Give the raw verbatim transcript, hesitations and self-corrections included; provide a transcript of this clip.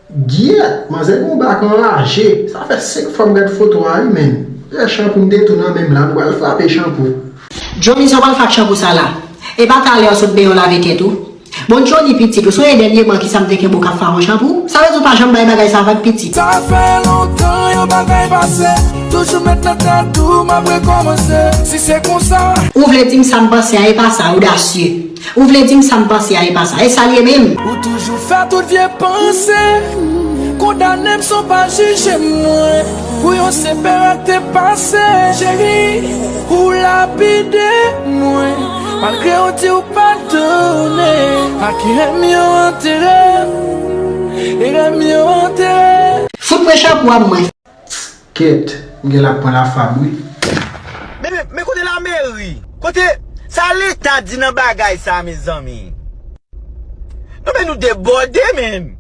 Gyèt, manzè gen yon bak anraje. Sa fè senk fwa m gad foto a wi, menn. Lè chanpou m te tou nan men m la, m pral frape chanpou. Johnny, sa w pral fè ak chanpou sa la? E pa talè w sot benyen w lave tèt ou? Bon, Johnny pitit, ou sonje dènyèman kisa m te kenbe w k ap fè avè w chanpou? Sa vle di w pa janm bay bagay sa avè pitit? Sa fè lontan yon bagay pase. Toujou met nan tèt ou m ap rekòmanse. Si se konsa. Ou vle di m sa m panse a e pa sa, odasye. Ou vle di m sa m panse a e pa sa. E sa l ye menm? Ou toujou fè tout vye panse. Kondane m san w pa jije mwen. Pou yon senp erè k te pase. Cheri, ou lapide mwen. Malgre w di w padone. Ak erè m yo antere. Erè m yo antere. Fout mwen chanpou a mwen. Kèt, m gen la pran la fab wi. Men men men kote lameri? Kote sa leta di nan bagay sa mezanmi? Non men nou debòde menm.